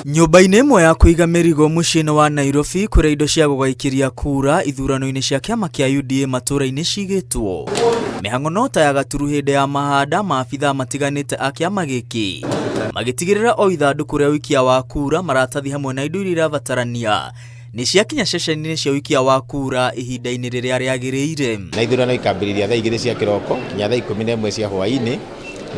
Nyũmba-inĩ ĩmwe ya kũiga mĩrigo mũciĩ-inĩ wa Nairobi kũrĩa indo cia gũgaikiria kura ithurano-inĩ cia kĩama kĩa UDA matũũra-inĩ cigĩtwo. Mĩhang'o no ta ya gaturu hĩndĩ ya mahanda maabithaa matiganĩte a kĩama gĩkĩ magĩtigĩrĩra o ithandũkũ rĩa ũikia wa kura, maratathi hamwe na indo iria irabatarania nĩ ciakinya ceceni-inĩ cia ũikia wa kura ihinda-inĩ rĩrĩa rĩagĩrĩire. Na ithurano ikambĩrĩria thaa 2 cia kĩroko nginya thaa 11 cia hwaĩ-inĩ,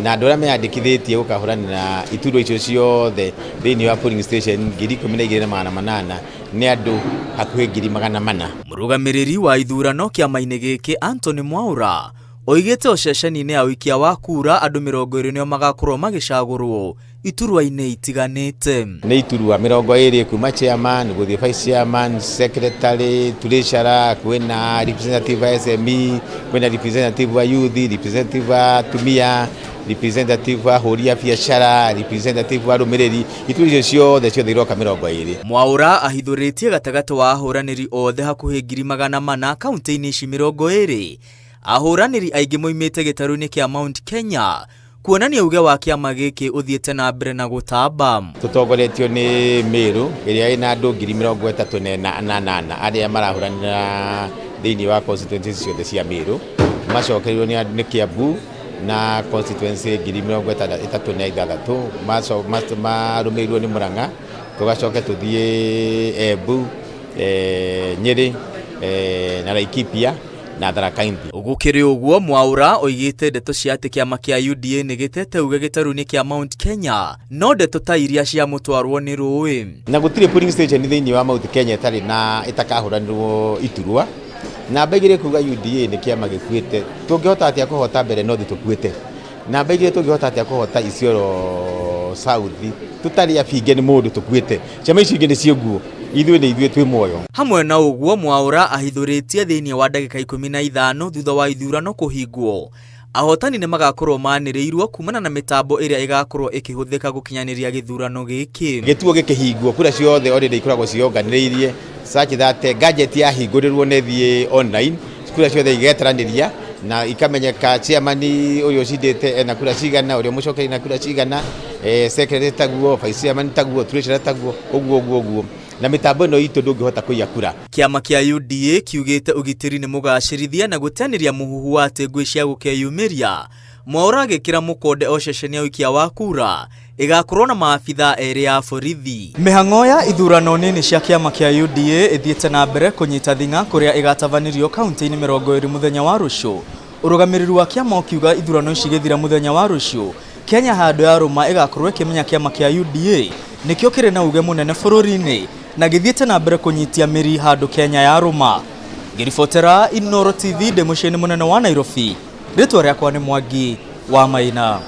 na andũ arĩa meyandĩkithĩtie gũkahũranĩra iturwa icio ciothe thĩinĩ wa polling station 12,800 nĩ andũ hakuhĩ 400,000. Mũrũgamĩrĩri wa ithurano kĩama-inĩ gĩkĩ Anthony Mwaura oigĩte o ceceni-inĩ ya ũikia wa kura andũ 20 nĩo magakorwo magĩcagũrwo iturwa-inĩ itiganĩte. Nĩ iturwa 20 kuma chairman gũthiĩ vice chairman, secretary, treasurer, kwĩna representative wa SME, kwĩna representative wa youth, representative wa atumia, representative wa ahũri a biacara, representative wa arũmĩrĩri, iturwa icio ciothe ciothe iroka 20. Mwaura ahithũrĩtie gatagatĩ wa ahũranĩri othe hakuhĩ 400,000 kaunti-inĩ ici 20. Ahũranĩri aingĩ moimĩte gĩtarũ-inĩ kĩa Mount Kenya kuonania uge wa kĩama gĩkĩ ũthiĩte na mbere na gũtamba. Tũtongoretio nĩ Meru ĩrĩa ĩna andũ 38,000 arĩa marahũranĩra thĩinĩ wa constituencies ciothe cia Meru, macokereirwo nĩ Kiambu na constituency 36,000, marũmĩrĩirwo nĩ Murang'a, tũgacoke tũthiĩ Embu, Nyĩrĩ, na Laikipia na Tharaka Nithi. Gũkĩrĩ ũguo, Mwaura oigĩte ndeto cia atĩ kĩama kĩa UDA nĩ gĩtete uge gĩtarũ-inĩ kĩa Mount Kenya no ndeto ta iria cia mũtwarwo nĩ rũĩ. Na gũtirĩ polling station thĩinĩ wa Mount Kenya ĩtarĩ na ĩtakahũranĩrwo iturwa. Namba 2 kuga UDA nĩ kĩama gĩkuĩte, tũngĩhota atĩa kũhota mbere North tũkuĩte? Namba 2 tũngĩhota atĩa kũhota Isiolo South tũtarĩ abinge nĩ mũndũ tũkuĩte? Ciama icio ingĩ nĩ ciĩnguo, ithuĩ nĩ ithuĩ twĩ muoyo. Hamwe na ũguo, Mwaura ahithũrĩtie thĩinĩ wa ndagĩka 15 thutha wa ithurano kũhingwo, ahotani nĩ magakorwo manĩrĩirwo kumana na mĩtambo ĩrĩa ĩgakorwo ĩkĩhũthĩka gũkinyanĩria gĩthurano gĩkĩ. Gĩtuo gĩkĩhingwo, kura ciothe already ikoragwo ciĩyonganĩrĩirie such that gadget yahingũrĩrwo na ĩthiĩ online, kura ciothe igetaranĩria na ikamenyeka chairman ũrĩa ũcindĩte ena kura cigana, ũrĩa mũcokeri na kura cigana, secretary taguo, vice chairman taguo, treasurer taguo, ũguo ũguo ũguo. Na mĩtambo ĩno itũ ndũngĩhota kũiya kura. Kĩama kĩa UDA kiugĩte ũgitĩri nĩ mũgacĩrithia na gũteanĩria mũhuhu wa atĩ ngũĩ cia gũkeyumĩria. Mwaura agĩkĩra mũkonde o ceceni ya ũikia wa kura ĩgakorwo na maabithaa erĩ a borithi. Mĩhang'o ya ithurano nini cia kĩama kĩa UDA ĩthiĩte na mbere kũnyita thing'a kũrĩa ĩgatabanĩrio kaunti-inĩ 20 mũthenya wa rũciũ. Ũrũgamĩrĩri wa kĩama ũkiuga ithurano ici gĩthira mũthenya wa rũciũ, Kenya handũ ya rũma ĩgakorwo ĩkĩmenya kĩama kĩa UDA nĩkĩo kĩrĩ na uge mũnene bũrũri-inĩ na gĩthiĩte na mbere kũnyitia mĩri handũ Kenya ya rũma. Ngĩribotera Inooro TV ndĩ mũciĩ-inĩ mũnene wa Nairobi, rĩtwa rĩakwa nĩ Mwangi wa Maina.